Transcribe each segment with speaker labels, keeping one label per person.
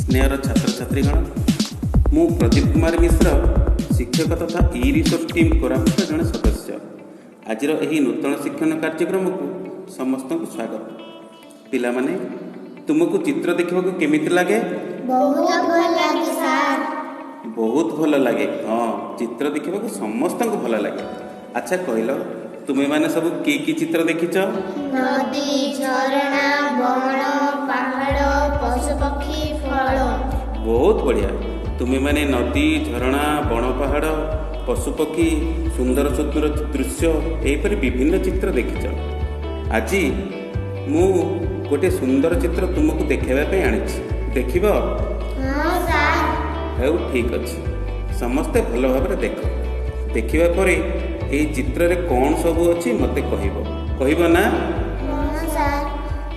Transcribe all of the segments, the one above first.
Speaker 1: ସ୍ନେହର ଛାତ୍ରଛାତ୍ରୀଗଣ, ମୁଁ ପ୍ରଦୀପ କୁମାର ମିଶ୍ର, ଶିକ୍ଷକ ତଥା ଇ ରିସୋର୍ସ ଟିମ୍ କୋରାପୁଟର ଜଣେ ସଦସ୍ୟ। ଆଜିର ଏହି ନୂତନ ଶିକ୍ଷଣ କାର୍ଯ୍ୟକ୍ରମକୁ ସମସ୍ତଙ୍କୁ ସ୍ୱାଗତ। ପିଲାମାନେ, ତୁମକୁ ଚିତ୍ର ଦେଖିବାକୁ କେମିତି ଲାଗେ?
Speaker 2: ବହୁତ ଭଲ ଲାଗେ ସାର୍।
Speaker 1: ବହୁତ ଭଲ ଲାଗେ। ହଁ, ଚିତ୍ର ଦେଖିବାକୁ ସମସ୍ତଙ୍କୁ ଭଲ ଲାଗେ। ଆଚ୍ଛା କହିଲ, ତୁମେମାନେ ସବୁ କି କି ଚିତ୍ର ଦେଖିଛ?
Speaker 2: ନଦୀ, ଝରଣା, ବଣ, ପାହାଡ଼, ପଶୁପକ୍ଷୀ, ଫଳ।
Speaker 1: ବହୁତ ବଢ଼ିଆ। ତୁମେମାନେ ନଦୀ, ଝରଣା, ବଣ, ପାହାଡ଼, ପଶୁପକ୍ଷୀ, ସୁନ୍ଦର ସୁନ୍ଦର ଦୃଶ୍ୟ, ଏହିପରି ବିଭିନ୍ନ ଚିତ୍ର ଦେଖିଛ। ଆଜି ମୁଁ ଗୋଟିଏ ସୁନ୍ଦର ଚିତ୍ର ତୁମକୁ ଦେଖାଇବା ପାଇଁ ଆଣିଛି। ଦେଖିବ?
Speaker 2: ହଁ ସାର୍।
Speaker 1: ହେଉ, ଠିକ୍ ଅଛି। ସମସ୍ତେ ଭଲ ଭାବରେ ଦେଖ। ଦେଖିବା ପରେ ଏହି ଚିତ୍ରରେ କ'ଣ ସବୁ ଅଛି ମୋତେ କହିବ। କହିବ ନା?
Speaker 2: ହଁ ସାର୍।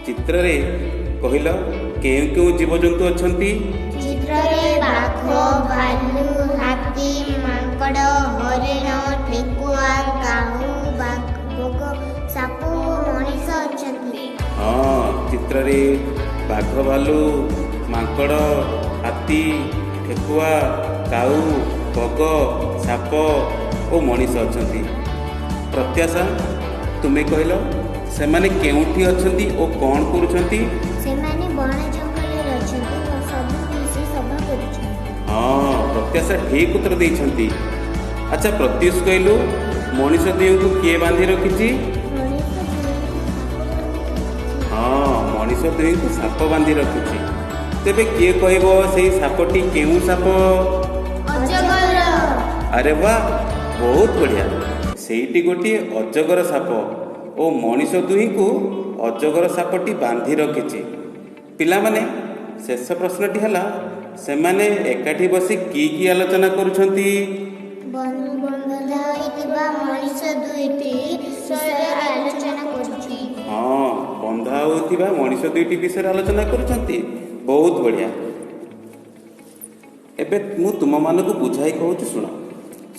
Speaker 1: ଚିତ୍ରରେ କହିଲ, କେଉଁ କେଉଁ ଜୀବଜନ୍ତୁ ଅଛନ୍ତି?
Speaker 2: ଚିତ୍ରରେ ବାଘ, ଭାଲୁ, ହାତୀ, ମାଙ୍କଡ଼, ହରିଣ, ଠେକୁଆ, କାଉ, ବଗ, ସାପ ଓ ମଣିଷ ଅଛନ୍ତି।
Speaker 1: ହଁ, ଚିତ୍ରରେ ବାଘ, ଭାଲୁ, ମାଙ୍କଡ଼, ହାତୀ, ଠେକୁଆ, କାଉ, ବଗ, ସାପ ଓ ମଣିଷ ଅଛନ୍ତି। ପ୍ରତ୍ୟାଶା, ତୁମେ କହିଲ, ସେମାନେ କେଉଁଠି ଅଛନ୍ତି ଓ କ'ଣ କରୁଛନ୍ତି?
Speaker 2: ସେମାନେ ବଣ ଜଙ୍ଗଲରେ ଅଛନ୍ତି ଓ ସବୁ ମିଶି ସଭା କରୁଛନ୍ତି।
Speaker 1: ହଁ, ପ୍ରତ୍ୟାଶା ଠିକ୍ ଉତ୍ତର ଦେଇଛନ୍ତି। ଆଚ୍ଛା ପ୍ରତ୍ୟୁଷ, କହିଲୁ, ମଣିଷ ଦୁହିଁଙ୍କୁ କିଏ ବାନ୍ଧି ରଖିଛି?
Speaker 2: ମଣିଷ ଦୁହିଁଙ୍କୁ ସାପ ବାନ୍ଧି ରଖିଛି।
Speaker 1: ହଁ, ମଣିଷ ଦୁହିଁଙ୍କୁ ସାପ ବାନ୍ଧି ରଖିଛି। ତେବେ କିଏ କହିବ ସେଇ ସାପଟି କେଉଁ ସାପ?
Speaker 2: ଅଜଗର।
Speaker 1: ଆରେ ବା, ବହୁତ ବଢ଼ିଆ। ସେଇଟି ଗୋଟିଏ ଅଜଗର ସାପ ଓ ମଣିଷ ଦୁହିଁଙ୍କୁ ଅଜଗର ସାପଟି ବାନ୍ଧି ରଖିଛି। ପିଲାମାନେ, ଶେଷ ପ୍ରଶ୍ନଟି ହେଲା, ସେମାନେ ଏକାଠି ବସି କି କି ଆଲୋଚନା କରୁଛନ୍ତି?
Speaker 2: ବନ୍ଧା ହୋଇଥିବା ମଣିଷ ଦୁଇଟି ବିଷୟରେ ଆଲୋଚନା କରୁଛନ୍ତି।
Speaker 1: ହଁ, ବନ୍ଧା ହେଉଥିବା ମଣିଷ ଦୁଇଟି ବିଷୟରେ ଆଲୋଚନା କରୁଛନ୍ତି। ବହୁତ ବଢ଼ିଆ। ଏବେ ମୁଁ ତୁମମାନଙ୍କୁ ବୁଝାଇ କହୁଛି, ଶୁଣ।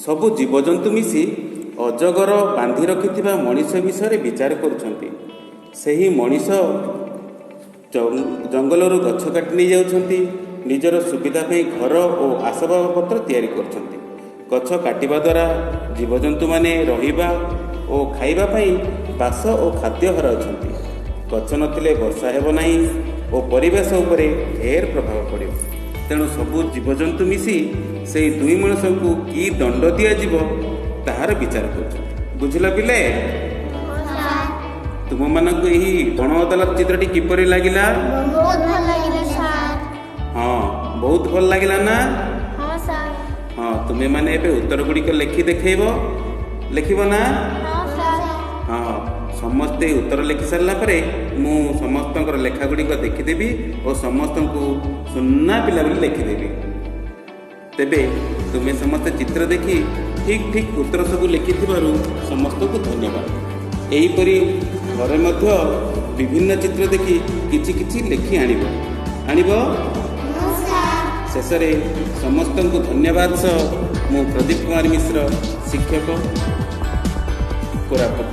Speaker 1: ସବୁ ଜୀବଜନ୍ତୁ ମିଶି ଅଜଗର ବାନ୍ଧି ରଖିଥିବା ମଣିଷ ବିଷୟରେ ବିଚାର କରୁଛନ୍ତି। ସେହି ମଣିଷ ଜଙ୍ଗଲରୁ ଗଛ କାଟି ନେଇଯାଉଛନ୍ତି, ନିଜର ସୁବିଧା ପାଇଁ ଘର ଓ ଆସବାବପତ୍ର ତିଆରି କରୁଛନ୍ତି। ଗଛ କାଟିବା ଦ୍ୱାରା ଜୀବଜନ୍ତୁମାନେ ରହିବା ଓ ଖାଇବା ପାଇଁ ବାସ ଓ ଖାଦ୍ୟ ହରାଉଛନ୍ତି। ଗଛ ନଥିଲେ ବର୍ଷା ହେବ ନାହିଁ ଓ ପରିବେଶ ଉପରେ ଢେର ପ୍ରଭାବ ପଡ଼ିବ। ତେଣୁ ସବୁ ଜୀବଜନ୍ତୁ ମିଶି ସେଇ ଦୁଇ ମଣିଷଙ୍କୁ କି ଦଣ୍ଡ ଦିଆଯିବ ତାହାର ବିଚାର କରୁଛନ୍ତି। ବୁଝିଲ ପିଲେ?
Speaker 2: ସାର୍।
Speaker 1: ତୁମମାନଙ୍କୁ ଏହି ବଣ ଅଦାଲତ ଚିତ୍ରଟି କିପରି ଲାଗିଲା?
Speaker 2: ବହୁତ ଭଲ ଲାଗିଲା ସାର୍।
Speaker 1: ହଁ, ବହୁତ ଭଲ ଲାଗିଲା ନା?
Speaker 2: ହଁ ସାର୍।
Speaker 1: ହଁ, ତୁମେମାନେ ଏବେ ଉତ୍ତର ଗୁଡ଼ିକ ଲେଖି ଦେଖେଇବ। ଲେଖିବ ନା?
Speaker 2: ହଁ ସାର୍।
Speaker 1: ହଁ, ସମସ୍ତେ ଉତ୍ତର ଲେଖି ସାରିଲା ପରେ ମୁଁ ସମସ୍ତଙ୍କର ଲେଖା ଗୁଡ଼ିକ ଦେଖିଦେବି ଓ ସମସ୍ତଙ୍କୁ ସୁନା ପିଲା ବୋଲି ଲେଖିଦେବି। ତେବେ ତୁମେ ସମସ୍ତେ ଚିତ୍ର ଦେଖି ଠିକ୍ ଠିକ୍ ଉତ୍ତର ସବୁ ଲେଖିଥିବାରୁ ସମସ୍ତଙ୍କୁ ଧନ୍ୟବାଦ। ଏହିପରି ଘରେ ମଧ୍ୟ ବିଭିନ୍ନ ଚିତ୍ର ଦେଖି କିଛି କିଛି ଲେଖି ଆଣିବ। ଆଣିବ?
Speaker 2: ହଁ ସାର୍।
Speaker 1: ଶେଷରେ ସମସ୍ତଙ୍କୁ ଧନ୍ୟବାଦ ସହ ମୁଁ ପ୍ରଦୀପ କୁମାର ମିଶ୍ର, ଶିକ୍ଷକ, କୋରାପୁଟ।